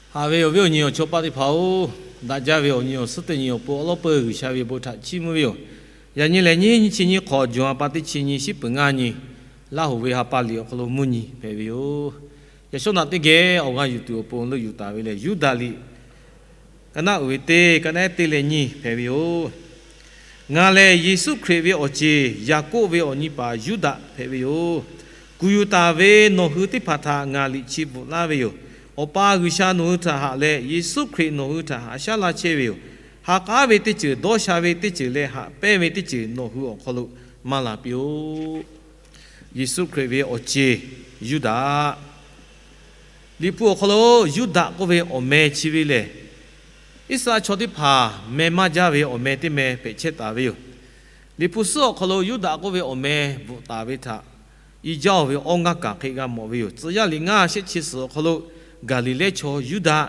Haꞈ ve awˬ viˉ awˬ nyi awˬ chawˇ paˆ teˇ hpaˍ-oˬ, daꞈ jaˇ ve awˬ nyi awˬ suhˉ teˇ nyi awˬ pon awˉ lawˉ peuˬ G'uiˬsha ve bon htaꞈ chiˇ mvuh ve yoˬ. Yaꞈ nyi lehˬ, nyiˇ hinˉ nyiˇ chi nyiˇ hk'awꞈ, June ha pa teˇ chi nyi, shiˉ peuˬ ngaˇ nyi, Laˇ huˍ ve ha pa liꞈ awˬ hk'aw lo mvuhˇ nyi hpehꞈ ve yoˬ. Yaꞈ shawˉ naꞈ teˇ geh awˬ g'aˇ yuˬ tuˬ awˬ pon leuˆ yuˬ taˍ ve lehˬ, Yuˇdaꞈ liꞈ, ka naˆ uiˍ ve teˇ, ka naˆ ehˉ teˇ leh nyiˇ hpehꞈ ve yoˬ. Ngaˬ lehˬ Yeˍsuˆ Hkriꞈ ve awˬ ceˬ, Yaˍkoˆ ve awˬ nyi paˍ Yuˇdaꞈ hpehꞈ ve yoˬ. Kuˬ yuˬ taˍ ve nawˬ hui teˇ hpaˍ htaꞈ ngaˬ liꞈ chi bvuhꞈ laˇ ve yoˬ. Awˬ pa G'uiˬsha nawˬ hui htaꞈ haꞈ leh, Yeˍsuˆ Hkriꞈ nawˬ hui htaꞈ haꞈ shaˉ laˇ chehˇ ve yoˬ. Ha k'aˉ ve teˇ ceuˬ, dawˇ sha ve teˇ ceuˬ leh haꞈ pehnˇ ve teˇ ceuˬ nawˬ hui awˬ hk'aw lo maˇ la piˇ-oˆ. Yeˍsuˆ Hkriꞈ ve awˬ ceˬ, Yuˇdaꞈ. Liꞈ hpu awˬ hk'aw lo Yuˇdaꞈ k'oˆ ve awˬ meh chi ve lehˬ, Iˉsaˍreˍlaˆ chaw teˇ hpaˍ meh maˇ jaˇ ve awˬ meh teˇ meh hpehꞈ chehˇ taˍ ve yoˬ. Liꞈ hpu suhˉ awˬ hk'aw lo Yuˇdaꞈ k'oˆ ve awˬ meh bvuhꞈ taˍ ve htaꞈ i jaˇ-oˬ ve awˇ ngaˇ kaˬ hk'e g'a mawˬ ve yoˬ. Tcuh yaˇ liꞈ ngaˇ shehˆ chi suhˍ awˬ hk'aw lo Gaˍliˍlehˇ chaw Yuˇdaꞈ,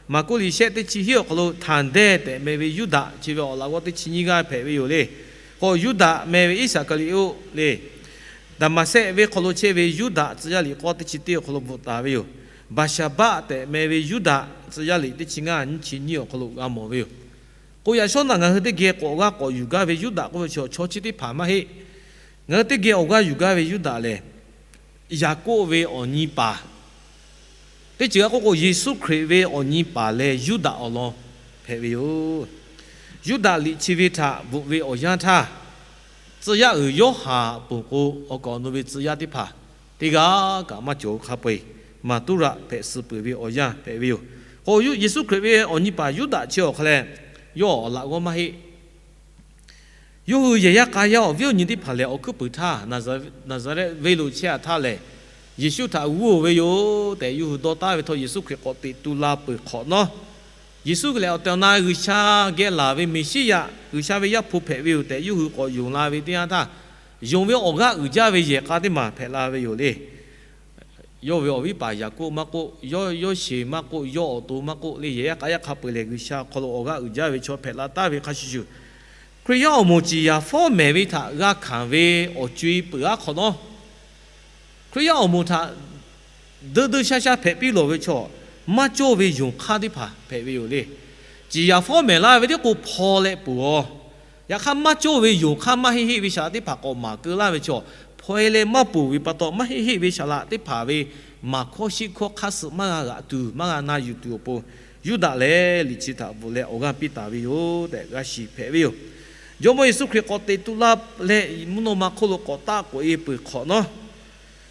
Maˍkuˆ liꞈ shehˆ teˇ chi hiˉ awˬ hk'aw lo Htaˍnˍdehˇ tehꞈ meh ve Yuˇdaꞈ chi ve awˬ laꞈ g'awˇ teˇ chi nyiˇ g'aˇ hpehꞈ ve yoˬ le. K'o, Yuˇdaꞈ meh ve Iˉsaˍkaˍriˍoˆ le, Daˍmaˍsehˆ venˇ hk'aw lo chehˇ ve Yuˇdaꞈ tcuh yaˇ liꞈ k'awˇ teˇ chi teˇ awˬ hk'aw lo bvuhꞈ taˍ ve yoˬ. Baˍshaˍbaˆ tehꞈ meh ve Yuˇdaꞈ tcuh yaˇ liꞈ teˇ chi ngaˇ nyiˇ chi nyiˇ awˬ hk'aw lo g'a mawˬ ve yoˬ. K'o, yaꞈ shawˉ naꞈ ngaˬ hui teˇ geh k'awꞈ g'aˇ k'awꞈ yuˬ gaˇ ve Yuˇdaꞈ k'oˆ ve chaw, chaw chi teˇ hpaˍ maˇ heˆ. Ngaˬ hui teˇ geh awˬ g'aˇ yuˬ gaˇ ve Yuˇdaꞈ lehˬ, Yaˍkoˆ ve awˬ nyi paˍ, teˇ ceuˬ g'a k'oˆ k'o, Yeˍsuˆ Hkriꞈ ve awˬ nyi paˍ leh Yuˇdaꞈ awˬ lawn hpehꞈ ve yoˬ. Yuˇdaꞈ liꞈ chi ve htaꞈ bvuhꞈ ve awˬ yanˇ htaˇ, tcuh yaˇ uiˍ Yawˇhanˬ peuˬ k'o, awˬ kaˍ awˬ nu ve tcuh yaˇ teˇ hpaˍ teˇ g'aˇ kaꞈ maˇ cawˬ hk'a peu-eˬ, Maˍtuˇraꞈ hpehꞈ suh peuˬ ve awˬ yanˇ hpehꞈ ve yoˬ. K'o, Yeˍsuˆ Hkriꞈ ve awˬ nyi paˍ Yuˇdaꞈ chi awˬ hk'a leh, yawˇ awˬ laꞈ g'awˇ maˇ heˆ. Yawˇ hui yehˬ yaˇ k'a yaˇ awˬ viˉ awˬ nyi teˇ hpaˍ lehˬ, awˬ hkuiˉ puiˍ htaˇ Naˍzaˍrehˆ venˇ lo chehˇ-a htaˇ lehˬ, Yeˍsuˆ htaꞈ g'uˇ-oˬ ve yoˬ tehꞈ yawˇ hui dawˇ taˉ ve htawˇ, Yeˍsuˆ Hkriꞈ k'awꞈ teꞈ tu la peuˬ hk'awꞈ nawˉ, Yeˍsuˆ lehˬ awˬ tehˬ awˬ na G'uiˬsha geh laˬ ve Meˍsiˉyaꞈ, G'uiˬsha ve Yaˇ hpu hpehꞈ ve yoˬ tehꞈ yawˇ hui k'awꞈ yonˍ la ve teˇ yanˇ htaˇ, yonˍ ve awˬ g'aˇ uiˍ jaˇ ve yehˬ k'a teˇ maˬ hpehꞈ la ve yoˬ le. Yawˇ ve awˬ viˉ paˍ Yaˍkoˆ maˇ k'oˆ, yawˇ, yawˇ sheˍ maˇ k'oˆ, yawˇ awˬ to maˇ k'oˆ le, yehˬ yaˇ k'a yaˇ hk'a peu-eˬ lehˬ, G'uiˬsha awˬ hk'aw lo awˬ g'aˇ uiˍ jaˇ ve chaw hpehꞈ la taˍ ve hk'a shuˍ shuˍ, Hkriꞈ yaˇ awˬ moˍ ciˍ yaˍ fawˉ mehˍ ve htaꞈ g'a hkanˍ ve awˬ co-e peuˬ aˉ hk'awꞈ nawˉ, Hkriꞈ yaˇ awˬ moˍ htaꞈ deu deu sha sha hpehꞈ piˇ lawˬ ve chaw, maˇ cawˇ ve yonˍ hk'aˇ teˇ hpaˍ hpehꞈ ve yoˬ le. Ciˍ yaˍ fawˉ mehˍ laˇ ve teˇ k'o hpaw leh ponˬ-aw. Yaꞈ hk'aˇ, maˇ cawˇ ve yonˍ hk'aˇ maˇ heˆ heˆ ve shaˍ laꞈ teˇ hpaˍ k'awꞈ maˍ keu laˇ ve chaw, hpaw-e leh maˇ ponˬ ve pa taw, maˇ heˆ heˆ ve shaˍ laꞈ teˇ hpaˍ ve maˍ hkawˇ shiˆ hkawˇ hk'aˇ suh maˇ g'a g'aꞈ tuˬ, maˇ g'a na yuˬ tuˬ awˬ pon, Yuˇdaꞈ lehˬ liꞈ chi htaꞈ bvuhꞈ leh awˬ g'aˇ piˇ taˍ ve yoˬ tehꞈ g'a shiˍ hpehꞈ ve yoˬ. Jawˇmawˇ Yeˍsuˆ Hkriꞈ k'awꞈ teꞈ tu la leh, mvuhˇ naw ma hk'oˆ lo k'awꞈ taˆ k'oꞈ-e peuˬ hk'awꞈ nawˉ,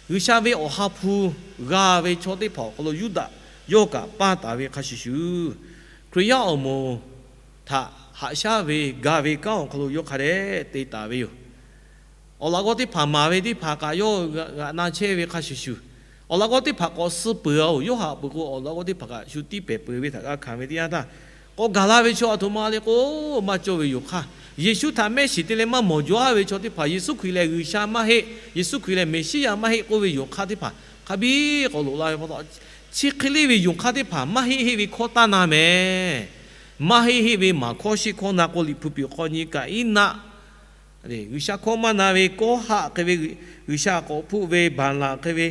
G'uiˬsha ve awˬ ha hpu g'a ve chaw teˇ hpaˍ awˬ hk'aw lo Yuˇdaꞈ yawˇ kaꞈ paˇ taˍ ve hk'a shuˍ shuˍ, Hkriꞈ yaˇ awˬ moˍ htaꞈ haꞈ shaˉ ve ga ve kanˉ awˬ hk'aw lo yawˇ hk'a dehꞈ te taˍ ve yoˬ. Awˬ laꞈ g'awˇ teˇ hpaˍ maˍ ve teˇ hpaˍ kaꞈ yawˇ g'aꞈ na chehˇ ve hk'a shuˍ shuˍ, awˬ laꞈ g'awˇ teˇ hpaˍ k'awꞈ suh peuˬ-a-oˬ. Yawˇ haꞈ peuˬ k'o, awˬ laꞈ g'awˇ teˇ hpaˍ kaꞈ shu tiˇ pehˍ peuˬ ve htaꞈ g'a hkanˍ ve teˇ yanˇ htaˇ, k'awꞈ gaˬ la ve chaw aˬ htoꞈ ma le k'o, maˇ cawˇ ve yonˍ hk'aˇ, Yeˍsuˆ htaꞈ mehˆ shiˍ te leh maˇ mawˬ jaw-a ve chaw teˇ hpaˍ, Yeˍsuˆ Hkriꞈ lehˬ G'uiˬsha maˇ heˆ, Yeˍsuˆ Hkriꞈ lehˬ Meˍsiˉyaꞈ maˇ heˆ k'oˆ ve yonˍ hk'aˇ teˇ hpaˍ hk'a biˇ k'awꞈ loꞈ la ve pa taw, chi hk'e le ve yonˍ hk'aˇ teˇ hpaˍ maˇ heˆ heˆ ve hkawˇ taˇ na mehˍ. Maˇ heˆ heˆ ve maˍ hkawˇ shiˆ hkawˇ na k'o, Liꞈ hpu piˍ hk'aw nyi kaꞈ iˉ naˆ, G'uiˬsha hkawˇ maˇ na ve Kawˇhaˆ hk'e ve, G'uiˬsha k'awꞈ hpuˆ ve Baˍlaꞈ hk'e ve,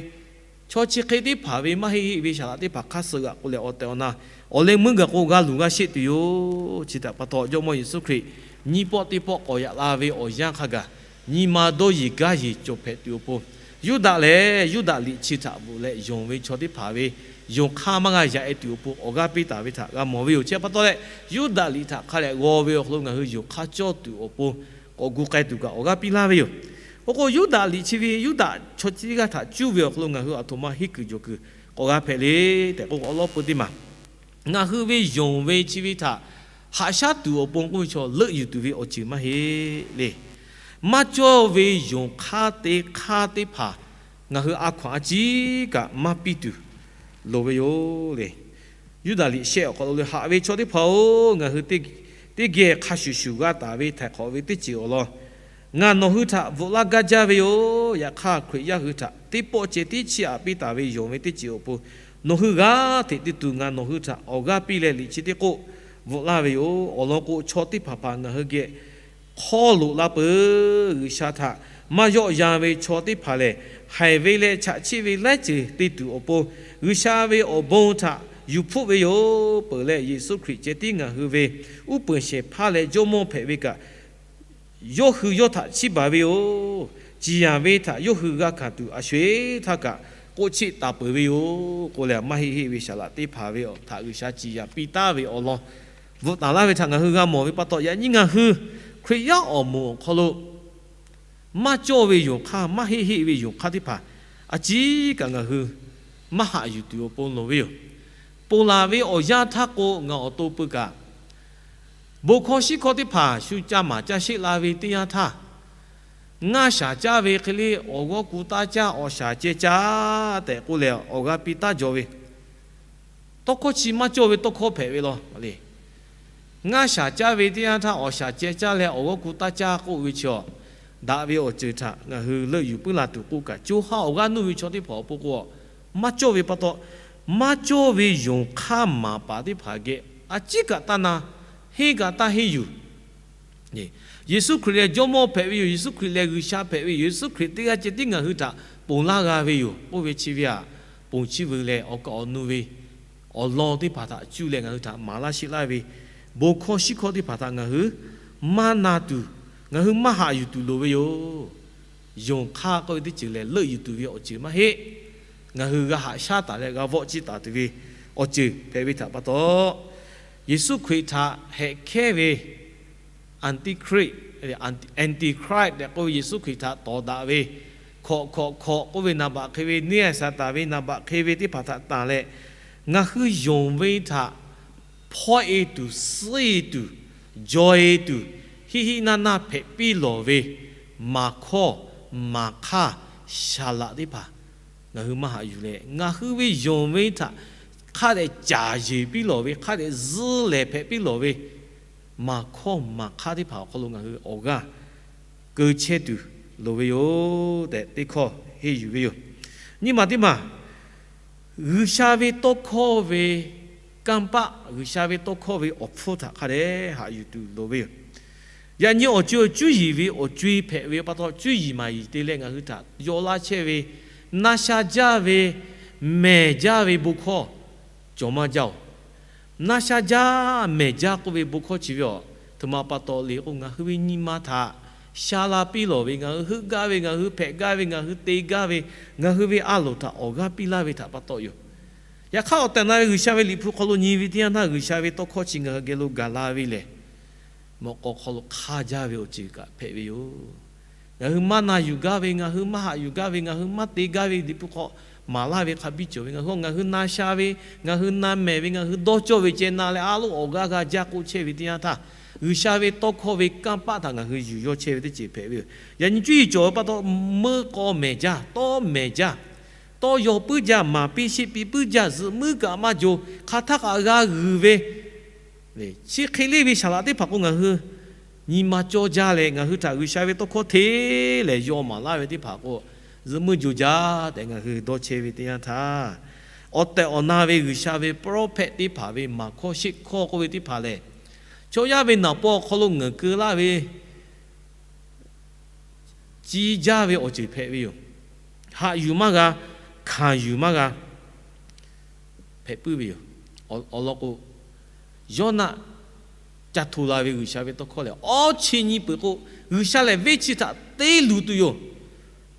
chaw chi hk'e teˇ hpaˍ ve maˇ heˆ heˆ ve shaˍ laꞈ teˇ hpaˍ hk'aˇ suh g'aꞈ k'o lehˬ, awˬ tehˬ awˬ na awˬ leh meuˇ gaˬ k'o g'a luˬ g'a sheˆ tuˬ yoˬ. Chi htaꞈ pa taw, Jawˇmawˇ Yeˍsuˆ Hkriꞈ nyiˇ pawˆ teˇ pawˆ k'awꞈ yaꞈ la ve awˬ yanˇ hk'a gaˬ, nyi ma dawˇ yeˬ gaˇ yeˬ cawˬ hpehꞈ tuˬ awˬ pon, Yuˇdaꞈ lehˬ Yuˇdaꞈ liꞈ chi htaꞈ bvuhꞈ leh yonˍ ve chaw teˇ hpaˍ ve yonˍ hk'aˇ maˇ g'a yaꞈ-e tuˬ awˬ pon awˬ g'aˇ piˇ taˍ ve htaꞈ g'a mawˬ ve yoˬ. Chi pa taw leh, Yuˇdaꞈ liꞈ htaꞈ hk'a dehꞈ g'aw ve awˬ hk'aw lo ngaˬ hui yonˍ hk'aˇ cawˇ tuˬ awˬ pon k'awꞈ gu k'ai tuˬ kaꞈ awˬ g'aˇ piˇ laˇ ve yoˬ. K'o k'o, Yuˇdaꞈ liꞈ chi ve Yuˇdaꞈ chaw teˇ g'aˇ htaꞈ cuˇ ve awˬ hk'aw lo ngaˬ hui aˬ htoꞈ ma henˇ kuiˬ jawˬ kuiˬ k'awꞈ g'a hpehꞈ le tehꞈ k'oˆ k'o, awˉ lawˉ peu teˇ maˬ, ngaˬ hui ve yonˍ ve chi ve htaꞈ haꞈ shaˉ tuˬ awˬ pon k'oˆ ve chaw leuˆ yuˬ tuˬ ve awˬ ceuˬ maˇ heˆ le. Maˇ cawˇ ve yonˍ hk'aˇ te hk'aˇ teˇ hpaˍ ngaˬ hui a hkaw-anˬ a ciˉ kaꞈ maˇ piˇ tuˬ loˍ ve yoˬ le. Yuˇdaꞈ liꞈ shehˆ awˬ hk'aw lo leh, Haꞈ ve chaw teˇ hpaˍ-oˬ, ngaˬ hui teˇ geh hk'a shuˍ shuˍ g'a taˍ ve htaiˍ hk'awꞈ ve teˇ ceuˬ awˬ lawn ngaˬ nawˬ hui htaꞈ bvuhꞈ laˇ gaˇ jaˇ ve yoˬ. Yaꞈ hk'aˇ, Hkriꞈ yaˇ hui htaꞈ teˇ pawˆ ceh tiˉ chiˇ aꞈ piˇ taˍ ve yonˍ ve teˇ ceuˬ awˬ pon, nawˬ hui g'aˇ hteꞈ te tuˬ ngaˬ nawˬ hui htaꞈ awˬ g'aˇ piˇ leh liꞈ chi teˇ k'oˆ bvuhꞈ laˇ ve yoˬ. Awˬ lawn k'o, chaw teˇ hpaˍ hpaˍ ngaˬ hui geh hk'aw loꞈ la peuˬ. G'uiˬsha htaꞈ maˇ yawˆ yan ve chaw teˇ hpaˍ lehˬ, haiˬ ve leh chaꞈ chiˆ ve laiˉ ceuˬ te tuˬ awˬ pon, G'uiˬsha ve awˬ bon htaꞈ yuˬ hpfuhˆ ve yoˬ. Peuˬ leh, Yeˍsuˆ Hkriꞈ ceh tiˉ ngaˬ hui ve uˉ peunˍ shehˍ hpaˇ leh jawˇmawˇ hpehꞈ ve kaꞈ, yawˇ hui yawˇ htaꞈ chiˇ baˬ ve yoˬ. Ciˍ yanˍ ve htaꞈ yawˇ hui g'a hkanˍ tuˬ a sho-eˬ htaˇ kaꞈ k'oˆ cheˆ taˍ peuˬ ve yoˬ k'oˆ leh, maˇ heˆ heˆ ve saˍ laꞈ teˇ hpaˍ ve htaꞈ G'uiˬsha ciˍ yanˍ piˇ taˍ ve awˬ lawn bvuhꞈ taˍ laˇ ve htaꞈ ngaˬ hui g'a mawˬ ve pa taw, yaꞈ nyi ngaˬ hui Hkriꞈ yaˇ awˬ moˍ awˬ hk'aw lo maˇ cawˇ ve yonˍ hk'aˇ, maˇ heˆ heˆ ve yonˍ hk'aˇ teˇ hpaˍ a ciˉ kaꞈ ngaˬ hui maˇ haꞈ yuˬ tuˬ awˬ pon loˍ ve yoˬ. Ponˬ laˬ ve awˬ yanˇ htaˇ k'o, ngaˬ awˬ to peu kaꞈ bon hkawˇ shiˉ hkawˇ teˇ hpaˍ shu ca maˍ ca sheˆ la ve teˇ yanˇ htaˇ, ngaˇ shaˍ caˇ ve hk'e le, awˬ g'awˇ ku taˇ caˇ, awˬ shaˍ ceh caˇ tehꞈ k'oˆ leh awˬ g'aˇ piˇ taˉ jaw ve, tawˇ hkawˇ chi maˇ cawˇ ve tawˇ hkawˇ hpehꞈ ve law le. Ngaˇ shaˍ caˇ ve teˇ yanˇ htaˇ, awˬ shaˍ ceh caˇ leh awˬ g'awˇ ku taˇ caˇ k'oˆ ve chi, daꞈ ve awˬ ceuˬ htaꞈ ngaˬ hui leuˆ yuˬ puiˉ la tuˬ k'oˆ kaꞈ, co ha awˬ g'aˇ nuˇ ve chaw teˇ hpaˍ awˬ pon k'o, maˇ cawˇ ve pa taw, maˇ cawˇ ve yonˍ hk'aˇ maˍ paˍ teˇ hpaˍ geh a ciˉ kaꞈ taˇ na, henˇ kaꞈ taˇ henˇ yuˬ. Yeˍsuˆ Hkriꞈ lehˬ jawˇmawˇ hpehꞈ ve yoˬ. Yeˍsuˆ Hkriꞈ lehˬ G'uiˬsha hpehꞈ ve yoˬ. Yeˍsuˆ Hkriꞈ teˇ g'aˇ ceh tiˉ ngaˬ hui htaꞈ ponˬ laˇ g'a ve yoˬ k'oˆ ve chi ve aꞈ, ponˬ chiˇ veu leh awˬ kaˍ awˬ nu ve awˬ lawn teˇ hpaˍ htaꞈ cuˇ leh ngaˬ hui htaꞈ maˍ laˇ sheˆ laˇ ve bon hkawˇ shiˉ hkawˇ teˇ hpaˍ htaꞈ ngaˬ hui maˇ na tuˬ, ngaˬ hui maˇ haꞈ yuˬ tuˬ loˍ ve yoˬ. Yonˍ hk'aˇ k'oˆ ve teˇ ceuˬ lehˬ, leuˆ yuˬ tuˬ ve awˬ ceuˬ maˇ heˆ. Ngaˬ hui g'a haꞈ shaˉ taˍ leh g'a vawˆ ciˇ taˍ tuˬ ve awˬ ceuˬ hpehꞈ ve htaꞈ pa taw, Yeˍsuˆ Hkriꞈ htaꞈ hehꞈ hkehˉ ve Antichrist, Antichrist tehꞈ k'oˆ ve Yeˍsuˆ Hkriꞈ htaꞈ tawˍ daꞈ ve, hkawꞈ hkawꞈ hkawꞈ k'oˆ ve naˍ baꞈ hk'e ve, neˇ Saˍtanˍ ve naˍ baꞈ hk'e ve teˇ hpaˍ htaꞈ tanˬ leh, ngaˬ hui yonˍ ve htaꞈ hpawˆ-e tuˬ, suhˉ-e tuˬ, jaw-e tuˬ, hiˆ hiˆ naˇ naˇ hpehꞈ piˇ lawˬ ve maˍ hkawˇ maˍ hk'aˇ saˍ laꞈ teˇ hpaˍ ngaˬ hui maˇ haꞈ yuˬ leh, ngaˬ hui ve yonˍ ve htaꞈ hk'a dehꞈ caˍ yeˬ piˇ lawˬ ve, hk'a dehꞈ zuhˇ lehˍ hpehꞈ piˇ lawˬ ve maˍ hkawˇ maˍ hk'aˇ teˇ hpaˍ awˬ hk'aw lo ngaˬ hui awˬ g'aˇ keu chehˇ tuˬ loˍ ve yoˬ tehꞈ teˇ hkawˇ henˇ yuˬ ve yoˬ. Nyiˇ maˬ teˇ maˬ, G'uiˬsha ve tawˇ hkawˇ ve kanˇ paˆ, G'uiˬsha ve tawˇ hkawˇ ve awˬ hpfuhˇ htaꞈ hk'a dehꞈ haꞈ yuˬ tuˬ loˍ ve yoˬ. Yaꞈ nyi awˬ co-e cuˉ yiˍ ve awˬ co-e hpehꞈ ve pa taw, cuˉ yiˍ maˍ yiˍ te leh ngaˬ hui htaꞈ yaw laˇ chehˇ ve, na sha jaˇ ve, mehˬ jaˇ ve bon hkawˇ cawˬ maˇ jaˇ-oˬ. Na sha jaˇ mehˬ jaˇ k'oˆ ve bon hkawˇ chi ve aˬ htoꞈ ma pa taw le k'o, ngaˬ hui ve nyi ma htaꞈ sha la piˇ lawˬ ve, ngaˬ hui heuˆ gaˇ ve, ngaˬ hui hpehꞈ gaˇ ve, ngaˬ hui te gaˇ ve, ngaˬ hui ve a loˍ htaꞈ awˬ g'aˇ piˇ laˇ ve htaꞈ pa taw yoˬ. Yaꞈ hk'aˇ, awˬ tehˬ na ve G'uiˬsha ve Liꞈ hpu hk'aw lo nyi ve teˇ yanˇ htaˇ, G'uiˬsha ve tawˇ hkawˇ chi ngaˬ hui geh lo gaˬ la ve lehˬ, mawꞈ k'aw hk'aw lo hk'aˇ jaˇ ve awˬ ceuˬ kaꞈ hpehꞈ ve yoˬ. Ngaˬ hui maˇ na yuˬ gaˇ ve, ngaˬ hui maˇ haꞈ yuˬ gaˇ ve, ngaˬ hui maˇ te gaˇ ve Liꞈ hpu hk'aw maˍ laˇ ve hk'a biˇ cawˬ ve, ngaˬ hui ngaˬ hui na sha ve, ngaˬ hui na mehˬ ve, ngaˬ hui dawˇ cawˇ ve ceh na leh a loˉ awˬ g'aˇ g'a jaˇ k'oˆ chehˇ ve teˇ yanˇ htaˇ, G'uiˬsha ve tawˇ hkawˇ ve kanˇ paˆ htaꞈ ngaˬ hui yuˬ yawˇ chehˇ ve teˇ ceuˬ hpehꞈ ve yoˬ. Yaꞈ nyi cuˇ yiˍ cawˬ ve pa taw, meuˇ k'aw mehˬ jaˇ, tawˇ mehˬ jaˇ, tawˇ yaw puiˉ jaˇ, maˍ piˇ sheˆ piˇ puiˉ jaˇ, zuhꞈ muiˉ kaꞈ maˇ jo, hk'aˬ htaˇ kaꞈ g'a g'uiˬ ve, chi hk'e leˇ ve saˍ laꞈ teˇ hpaˍ k'o, ngaˬ hui nyi ma cawˇ jaˇ leh ngaˬ hui htaꞈ G'uiˬsha ve tawˇ hkawˇ hteˇ lehˬ yaw maˍ laˇ ve teˇ hpaˍ k'o, zuhꞈ muiˉ jo jaˇ tehꞈ ngaˬ hui dawˇ chehˇ ve teˇ yanˇ htaˇ, awˬ tehˬ awˬ na ve G'uiˬsha ve prophet teˇ hpaˍ ve maˍ hkawˇ sheˆ hkawˇ k'oˆ ve teˇ hpaˍ lehˬ, chaw yaˇ ve naˍ paw awˬ hk'aw lo ngaˬ keu laˇ ve ciˇ jaˇ ve awˬ ceuˬ hpehꞈ ve yoˬ. Haꞈ yuˬ maˇ g'a, hkanˍ yuˬ maˇ g'a hpehꞈ puiˉ ve yoˬ. Awˬ lawn k'o, Yawˇnaˆ ca hto la ve G'uiˬsha ve tawˇ hkawˇ lehˬ, awˇ chi nyi peuˬ k'o, G'uiˬsha lehˬ venˇ chi htaꞈ te luˬ tuˬ yoˬ.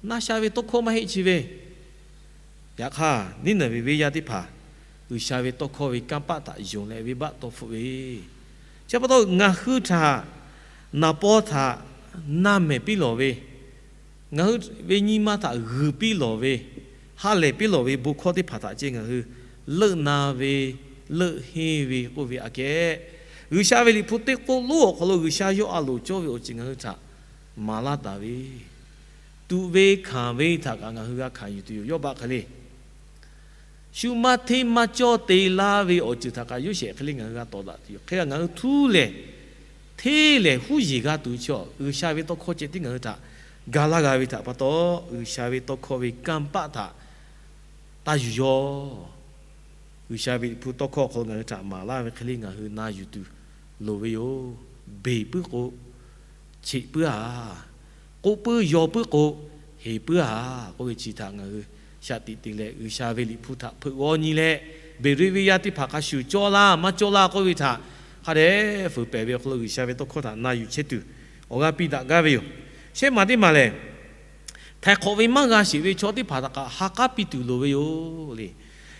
Na sha ve tawˇ hkawˇ maˇ heˆ chi ve. Yaꞈ hk'aˇ, Niˇnaˍveˍ venˇ yaˇ teˇ hpaˍ G'uiˬsha ve tawˇ hkawˇ ve kanˇ paˆ htaꞈ yonˍ leh venˇbaˆ tawˇ hpfuhˆ ve, chi pa taw ngaˬ hui htaꞈ naˍ paw htaꞈ na mehˍ piˇ lawˬ ve, ngaˬ hui ve nyi ma htaꞈ g'uiˬ piˇ lawˬ ve, ha lehˬ piˇ lawˬ ve bon hkawˇ teˇ hpaˍ htaꞈ ceh ngaˬ hui leuˆ na ve, leuˆ henˇ ve k'oˆ ve aꞈ kehˉ, G'uiˬsha ve Liꞈ hpu teˇ k'oˆ lonˉ awˬ hk'aw lo G'uiˬsha yawˇ a loˍ cawˇ ve awˬ ceuˬ ngaˬ hui htaꞈ maˍ laˇ taˍ ve, tuꞈ ve hkanˍ ve htaꞈ kaꞈ ngaˬ hui g'a hkanˍ yuˬ tuˬ yoˬ. Yawˇ baˆ hk'e le, shu maˇ hteˇ maˇ cawˇ te laˇ ve awˬ ceuˬ htaꞈ kaꞈ Yoˇsehꞈ hk'e le ngaˬ hui g'a tawˍ daꞈ tuˬ yoˬ. Hk'e kaꞈ ngaˬ hui htuˉ lehˬ, hteˇ lehˬ huˉ yeˬ g'a tuˬ chi, G'uiˬsha ve tawˇ hkawˇ ceh tiˉ ngaˬ hui htaꞈ ga laˇ g'a ve htaꞈ pa taw, G'uiˬsha ve tawˇ hkawˇ ve kanˇ paˆ htaꞈ taˇ yuˬ yawˇ. G'uiˬsha ve Liꞈ hpu tawˇ hkawˇ awˬ hk'aw lo ngaˬ hui htaꞈ maˍ laˇ ve hk'e le ngaˬ hui na yuˬ tuˬ loˍ ve yoˬ. Beˬ puiˉ k'o, cheꞈ puiˉ-a. K'oˆ puiˉ yaw puiˉ k'o, heˍ puiˉ-a k'oˆ ve chi htaꞈ ngaˬ hui shaꞈ tiꞈ te leh, G'uiˬsha ve Liꞈ hpu htaꞈ hpeuꞈ g'aw nyi leh, Beˍriˆ venˇ yaˇ teˇ hpaˍ hk'a shuˍ cawˇ laˇ maˇ cawˇ laˇ k'oˆ ve htaꞈ hk'a dehꞈ fuiˍ pehˍ ve awˬ hk'aw lo G'uiˬsha ve tawˇ hkawˇ htaꞈ na yuˬ chehˇ tuˬ awˬ g'aˇ piˇ daꞈ gaˇ ve yoˬ. Shehˉ maˬ teˇ maˬ lehˬ, htaiˍ hk'awꞈ ve maˇ g'a sheˍ ve chaw teˇ hpaˍ htaꞈ kaꞈ ha k'aˉ piˇ tuˬ loˍ ve yoˬ le.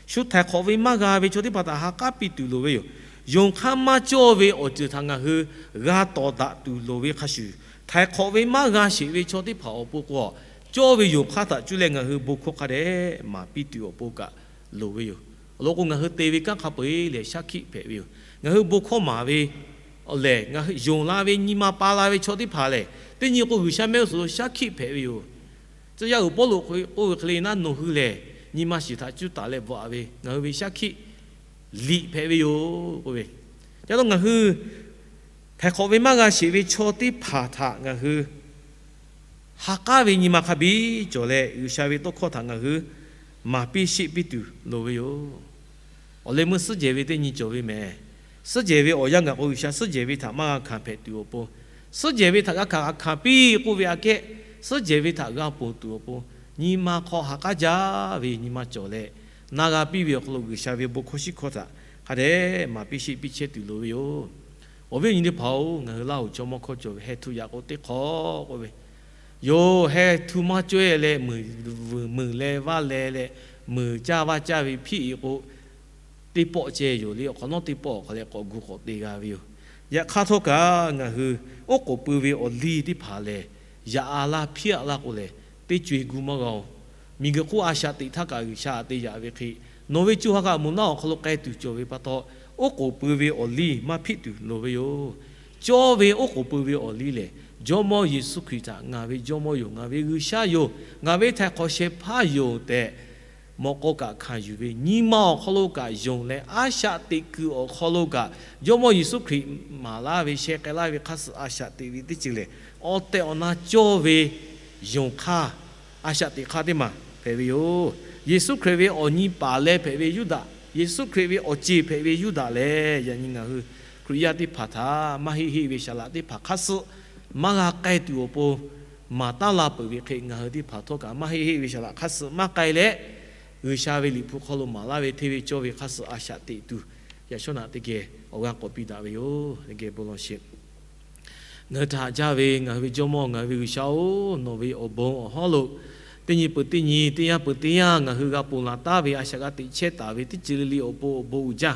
Shu htaiˍ hk'awꞈ ve maˇ g'a ve chaw teˇ hpaˍ htaꞈ ha k'aˉ piˇ tuˬ loˍ ve yoˬ. Yonˍ hk'aˇ maˇ cawˇ ve awˬ ceuˬ htaꞈ ngaˬ hui g'a tawˍ daꞈ tuˬ loˍ ve hk'a shuˍ, htaiˍ hk'awꞈ ve maˇ g'a sheˍ ve chaw teˇ hpaˍ awˬ pon k'o, cawˇ ve yonˍ hk'aˇ htaꞈ cuˇ leh ngaˬ hui bon hkawˇ hk'a dehꞈ maˍ piˇ tuˬ awˬ pon kaꞈ loˍ ve yoˬ. Awˬ lawn k'o, ngaˬ hui te ve kanˉ hk'a peu-eˬ lehˬ shaˉ hkiˆ hpehꞈ ve yoˬ. Ngaˬ hui bon hkawˇ maˍ ve lehˬ, ngaˬ hui yonˍ la ve nyi ma pa la ve chaw teˇ hpaˍ lehˬ, teˇ nyi k'o G'uiˬsha mehˆ g'uˇ suhˍ lo shaˉ hkiˆ hpehꞈ ve yoˬ. Tcuh yaˇ uiˍ Pawˇluꞈ k'oˆ ve hk'e le naˉ, nawˬ hui lehˬ nyi ma shiˍ htaꞈ cuˇ taˍ leh bvuhꞈ ve ngaˬ hui ve shaˉ hkiˆ liꞈ hpehꞈ ve yoˬ k'oˆ ve. Ca lo ngaˬ hui htaiˍ hk'awꞈ ve maˇ g'a sheˍ ve chaw teˇ hpaˍ htaꞈ ngaˬ hui ha k'aˉ ve nyi ma hk'a biˇ cawˬ leh, G'uiˬsha ve tawˇ hkawˇ htaꞈ ngaˬ hui maˍ piˇ sheˆ piˇ tuˬ loˍ ve yoˬ. Awˬ leh meuˇ suhˉ jehˬ ve teˇ nyi cawˬ ve mehˍ. Suhˉ jehˬ ve awˬ yanˇ gaˬ k'o, G'uiˬsha suhˉ jehˬ ve htaꞈ maˇ g'a hkanˍ hpehꞈ tuˬ awˬ pon, suhˉ jehˬ ve htaꞈ g'a hkanˍ g'a hkanˍ piˇ k'oˆ ve aꞈ kehˉ, suhˉ jehˬ ve htaꞈ g'a ponˬ tuˬ awˬ pon, nyi ma hk'aw ha k'aˉ jaˇ ve nyi ma cawˬ leh, na g'a piˇ ve awˬ hk'aw lo G'uiˬsha ve bon hkawˇ shiˉ hkawˇ htaꞈ hk'a dehꞈ maˍ piˇ sheˆ piˇ chehˇ tuˬ loˍ ve yoˬ. Awˬ viˉ awˬ nyi teˇ hpaˍ-oˬ, ngaˬ hui Laˇ huˍ chaw mawˇ hkawˇ cawˬ ve heh htu yaꞈ k'o teˇ hk'awꞈ k'oˆ ve yoˬ. Heh htu maˇ cawehˇ leh meuˍ, meuˍ leh vaˇ leh leh, meuˍ caˇ vaˇ caˇ ve hpiˆ-e k'o, teˇ pawˆ ceh yoˬ le. Awˬ hk'awꞈ nawˉ teˇ pawˆ awˬ hk'aw leh k'awꞈ gu k'awꞈ te g'a ve yoˬ. Yaꞈ hk'aˇ htawˇ kaꞈ ngaˬ hui oˉ k'oˍ pui ve awˬ liˇ teˇ hpaˍ lehˬ, yaꞈ-a laˇ hpiˇ-a laˇ k'o lehˬ, teˇ co-e gu maˇ g'a-oˬ. Miˬguiˬ hk'oˆ a shaꞈ teꞈ htaˇ kaꞈ G'uiˬsha htaꞈ te yaꞈ ve hk'e, nawˬ ve co ha kaꞈ moˍ naˆ awˬ hk'aw lo k'ai tuˬ cawˬ ve pa taw, oˉ k'oˍ pui ve awˬ liˇ maˇ hpiˆ tuˬ loˍ ve yoˬ. Cawˇ ve oˉ k'oˍ pui ve awˬ liˇ lehˬ, Jawˇmawˇ Yeˍsuˆ Hkriꞈ htaꞈ ngaˬ ve Jawˇmawˇ yoˬ, ngaˬ ve G'uiˬsha yoˬ, ngaˬ ve htaiˍ hk'awꞈ shehˍ hpaˇ yoˬ tehꞈ, mawꞈ k'aw kaꞈ hkanˍ yuˬ ve, nyi ma awˬ hk'aw lo kaꞈ yonˍ leh, a shaꞈ teꞈ kuiˬ awˬ hk'aw lo kaꞈ Jawˇmawˇ Yeˍsuˆ Hkriꞈ maˍ laˇ ve sheh k'ai laˇ ve hk'aˇ suh a shaꞈ teꞈ ve teˇ ceuˬ lehˬ, awˬ tehˬ awˬ na cawˇ ve yonˍ hk'aˇ, a shaꞈ teꞈ hk'aˇ teˇ maˬ hpehꞈ ve yoˬ. Yeˍsuˆ Hkriꞈ ve awˬ nyi paˍ leh hpehꞈ ve Yuˇdaꞈ, Yeˍsuˆ Hkriꞈ ve awˬ ceˬ hpehꞈ ve Yuˇdaꞈ lehˬ, yaꞈ nyi ngaˬ hui Hkriꞈ yaˇ teˇ hpaˍ htaꞈ maˇ heˆ heˆ ve saˍ laꞈ teˇ hpaˍ hk'aˇ suh maˇ g'a k'ai tuˬ awˬ pon maˍ taˉ la peuˬ ve hk'e, ngaˬ hui teˇ hpaˍ htawˇ kaꞈ maˇ heˆ heˆ ve saˍ laꞈ hk'aˇ suh maˇ k'ai leh, G'uiˬsha ve Liꞈ hpu hk'aw lo maˍ laˇ ve hteˇ ve cawˇ ve hk'aˇ suh a shaꞈ teꞈ tuˬ, yaꞈ shawˉ naꞈ teˇ geh awˬ g'aˇ k'awꞈ piˇ daꞈ ve yoˬ. Teˇ geh bon lawˬ sheˍ. Ngaˬ hui htaꞈ haꞈ jaˇ ve ngaˬ hui ve Jawˇmawˇ, ngaˬ hui ve G'uiˬsha-oˬ, nawˬ ve awˬ bon awˬ hawˉ lo teˇ nyi peuˬ teˇ nyi, teˇ yanˇ peuˬ teˇ yanˇ ngaˬ hui g'a ponˬ laˬ taˉ ve a shaꞈ g'a teꞈ chehˇ taˍ ve teˇ ceuˬ le le awˬ pon awˬ bon uiˍ jaˇ.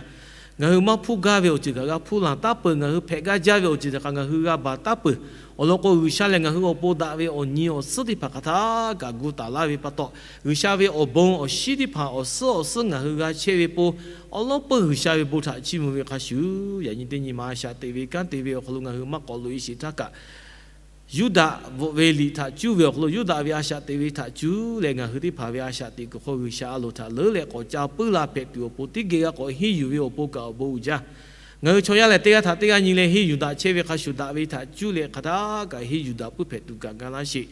Ngaˬ hui maˇ hpuˇ gaˇ ve awˬ ceuˬ kaꞈ g'a hpuˇ laˬ taˉ peuˬ, ngaˬ hui hpehꞈ gaˇ jaˇ ve awˬ ceuˬ htaꞈ kaꞈ ngaˬ hui g'a baˬ taˉ peuˬ. Awˬ lawn k'o, G'uiˬsha lehˬ ngaˬ hui awˬ pon daꞈ ve awˬ nyi awˬ suhˉ teˇ hpaˍ hk'aˬ htaˇ kaꞈ gu taˍ laˇ ve pa taw, G'uiˬsha ve awˬ bon awˬ shinˉ teˇ hpaˍ awˬ suhˉ awˬ suhˉ ngaˬ hui g'a chehˇ ve pon, awˬ lawn peuˬ G'uiˬsha ve bon htaꞈ chiˇ mvuh ve hk'a shuˍ, yaꞈ nyi teˇ nyi ma a shaꞈ teꞈ ve kanˉ te ve awˬ hk'aw lo ngaˬ hui maˇ k'awꞈ loꞈ-e sheˍ htaˇ kaꞈ, Yuˇdaꞈ bvuhꞈ ve liꞈ htaꞈ cuˇ ve awˬ hk'aw lo, Yuˇdaꞈ ve a shaꞈ teꞈ ve htaꞈ cuˇ leh ngaˬ hui teˇ hpaˍ ve a shaꞈ teꞈ kuiˬ hk'aw G'uiˬsha a loˍ htaꞈ leuˉ leh k'awꞈ ca puiˉ la hpehꞈ tuˬ awˬ pon teˇ geh g'a k'awꞈ henˇ yuˬ ve awˬ pon kaꞈ awˬ bon uiˍ jaˇ. Ngaˬ hui chaw yaˇ lehˬ, teˇ g'aˇ htaꞈ teˇ g'aˇ nyi leh henˇ yuˬ daꞈ chehˇ ve hk'a shuˍ, daꞈ ve htaꞈ cuˇ leh hk'aˬ htaˇ kaꞈ henˇ yuˬ daꞈ puiˉ hpehꞈ tuˬ kaꞈ ga laˇ sheˍ.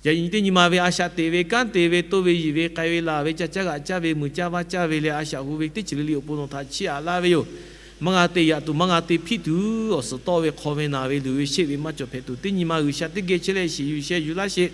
Yaꞈ nyi teˇ nyi ma ve a shaꞈ teꞈ ve, kanˉ te ve, toˇ ve yiˬ ve, k'ai ve laˬ ve, ca caˇ g'aꞈ caˇ ve, mui caˇ vaˇ caˇ ve leh a shaꞈ hu ve teˇ ceuˬ le le awˬ pon nawˬ htaꞈ chiˇ aꞈ laˇ ve yoˬ. Maˇ g'a te yaꞈ tuˬ, maˇ g'a te hpiˆ tuˬ, awˬ suhˍ tawˆ ve hk'aw ve naˬ ve luˬ ve sheˆ ve maˇ cawˬ hpehꞈ tuˬ, teˇ nyi ma G'uiˬsha teˇ geh chehˇ leh shiˍ yuˬ sheh yuˬ laˇ sheˍ.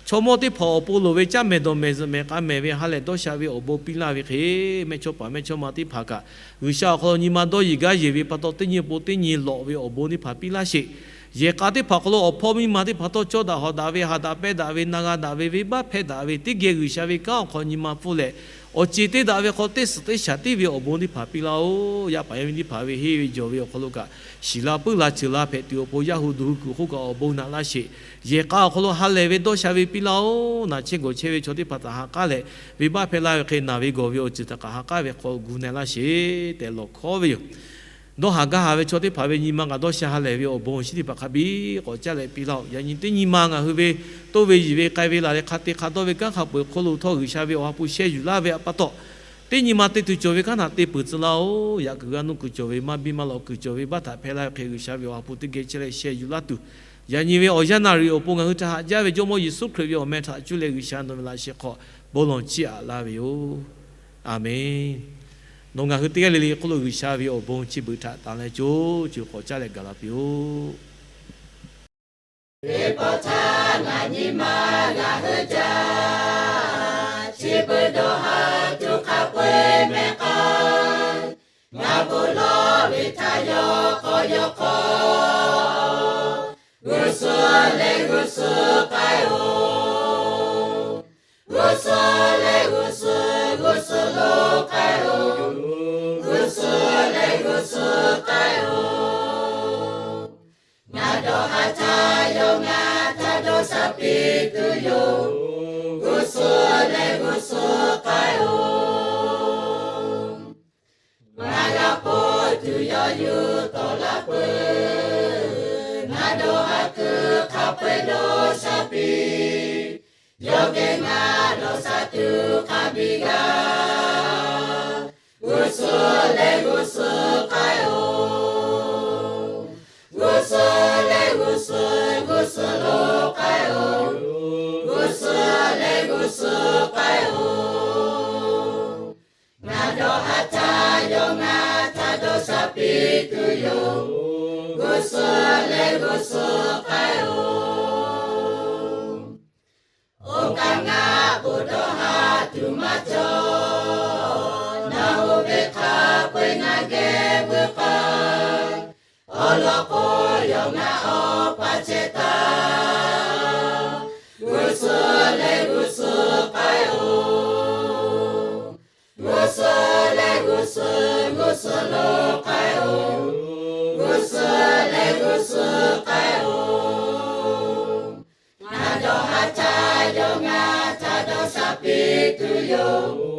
Chaw mawˇ teˇ hpaˍ awˬ pon loˍ ve caˇ mehˍ dawˬ mehˍ zuhꞈ mehˍ k'a mehˍ ve ha lehˬ dawˇ sha ve awˬ bon piˇ laˇ ve hk'e, mehˇchawˇpaˍ mehˇchawˇma teˇ hpaˍ kaꞈ G'uiˬsha awˬ hk'aw lo nyi ma dawˇ yeˬ gaˇ yeˬ ve pa taw, teˇ nyi pon teˇ nyi lawꞈ ve awˬ bon teˇ hpaˍ piˇ laˇ sheˍ. Yehˬ k'a teˇ hpaˍ hk'aw lo awˬ hpawˇ miˇ ma teˇ hpaˍ htawˇ cawˇ daꞈ hawˍ daꞈ ve, haꞈ daꞈ pehˇ daꞈ ve, na g'a daꞈ ve, venˇbaˆ hpehˇ daꞈ ve, teˇ geh G'uiˬsha ve kanˉ awˬ hk'aw nyi ma pfuhˇ leh, awˬ ceˬ te daꞈ ve hk'aw teˇ suhˍ teˇ shaˍ tiˉ ve awˬ bon teˇ hpaˍ piˇ laˇ-oˬ. Yaˇ paˍ yaˇ miˇ teˇ hpaˍ ve henˇ ve jawˬ ve awˬ hk'aw lo kaꞈ, shiˍ la puiˉ la ceuˬ la hpehꞈ tuˬ awˬ pon, yaˇ hu duˬ hu kuiˬ hk'oˆ kaꞈ awˬ bon naꞈ laˇ sheˍ. Yehˬ k'a awˬ hk'aw lo ha lehˬ ve dawˇ sha ve piˇ laˇ-oˬ. Naˬ chehˇ gawˬ chehˇ ve chaw teˇ hpaˍ htaꞈ ha k'aˉ leh, venˇbaˆ hpehˇ laˇ ve hk'e naˬ ve gawˬ ve awˬ ceuˬ htaꞈ kaꞈ ha k'aˉ ve hk'aw gu na-e laˇ sheˍ tehꞈ lawˬ hkawˉ ve yoˬ. Dawˇ haˍ gaˇ haˍ ve chaw teˇ hpaˍ ve nyi ma kaꞈ dawˇ sha ha lehˬ ve awˬ bon awˬ shinˉ teˇ hpaˍ hk'a biˇ k'awꞈ caˇ leh piˇ laˇ-oˬ. Yaꞈ nyi teˇ nyi ma ngaˬ hui ve toˇ ve yiˬ ve, k'ai ve laˬ leh, hk'a te hk'a dawˇ ve kanˉ hk'a peu-eˬ hk'oˆ lo htawˇ, G'uiˬsha ve awˬ ha hpu sheh yuˬ laˇ ve pa taw, teˇ nyi ma te tuˬ cawˬ ve kanˉ htaꞈ te peuˬ tcuh laˇ-oˬ. Yaꞈ kuiˬ g'a nuˇ kuiˬ cawˬ ve, maˇ biˇ maˇ lawꞈ kuiˬ cawˬ ve, baˆ htaꞈ hpehˇ laˇ ve hk'e, G'uiˬsha ve awˬ ha hpu teˇ geh chehˇ leh sheh yuˬ laˇ tuˬ, yaꞈ nyi ve awˬ yanˇ naˬ riˍ awˬ pon ngaˬ hui htaꞈ haꞈ jaˇ ve Jawˇmawˇ Yeˍsuˆ Hkriꞈ ve awˬ meh htaꞈ cuˇ leh G'uiˬsha nawˬ ve laꞈ sheh hk'aw bon lawˬ chiˇ aꞈ laˇ ve yoˬ. Aˬmenˍ. Nawˬ ngaˬ hui teˇ g'aˇ le le hk'oˆ lo G'uiˬsha ve awˬ bon chi beuꞈ htaꞈ tanˍ leh co co k'awꞈ caˇ leh gaˬ la piˇ-oˆ. Teˇ pawˆ htaˇ ngaˬ nyi ma ngaˬ hui ca chi beuꞈ dawˇ ha tuˬ hk'a meh k'ai, ngaˬ bon lawˇ ve htaꞈ yawˇ k'awꞈ yawˇ hk'aw, g'uˇ suhˍ leh g'uˇ suhˍ k'ai-oˬ. G'uˇ suhˍ leh g'uˇ suhˍ, g'uˇ suhˍ lo k'ai-oˬ. G'uˇ suhˍ leh g'uˇ suhˍ k'ai-oˬ. Ngaˬ dawˇ haˍ htaˇ yawˇ ngaˬ htaꞈ dawˇ sha piˇ tuˬ yoˬ. G'uˇ suhˍ leh g'uˇ suhˍ k'ai-oˬ. Ngaˬ g'a hpawˇ tuˬ yawˇ yuˬ tawˆ la peuˬ. Ngaˬ dawˇ haˍ kuiˬ hk'a peu-eˬ dawˇ sha piˇ. Yawˇ geh ngaˬ dawˇ sha tuˬ hk'a biˇ g'a. G'uˇ suhˍ leh g'uˇ suhˍ k'ai-oˬ. G'uˇ suhˍ leh g'uˇ suhˍ, g'uˇ suhˍ lo k'ai-oˬ. G'uˇ suhˍ leh g'uˇ suhˍ k'ai-oˬ. Ngaˬ dawˇ haˍ htaˇ yawˇ ngaˬ htaꞈ dawˇ sha piˇ tuˬ yoˬ. G'uˇ suhˍ leh g'uˇ suhˍ k'ai-oˬ. Oˇ kaꞈ ngaˬ k'o dawˇ haˍ tuˬ maˇ cawˬ. Nawˬ hui ve hk'a peu-eˬ ngaˬ geh veuꞈ k'ai. Awˬ lawn k'o, yawˇ ngaˬ awˬ pa chehˇ taˍ. G'uˇ suhˍ leh g'uˇ suhˍ k'ai-oˬ. G'uˇ suhˍ leh g'uˇ suhˍ, g'uˇ suhˍ lo k'ai-oˬ. G'uˇ suhˍ leh g'uˇ suhˍ k'ai-oˬ. Ngaˬ dawˇ haˍ htaˇ yawˇ ngaˬ htaꞈ dawˇ sha piˇ tuˬ yoˬ.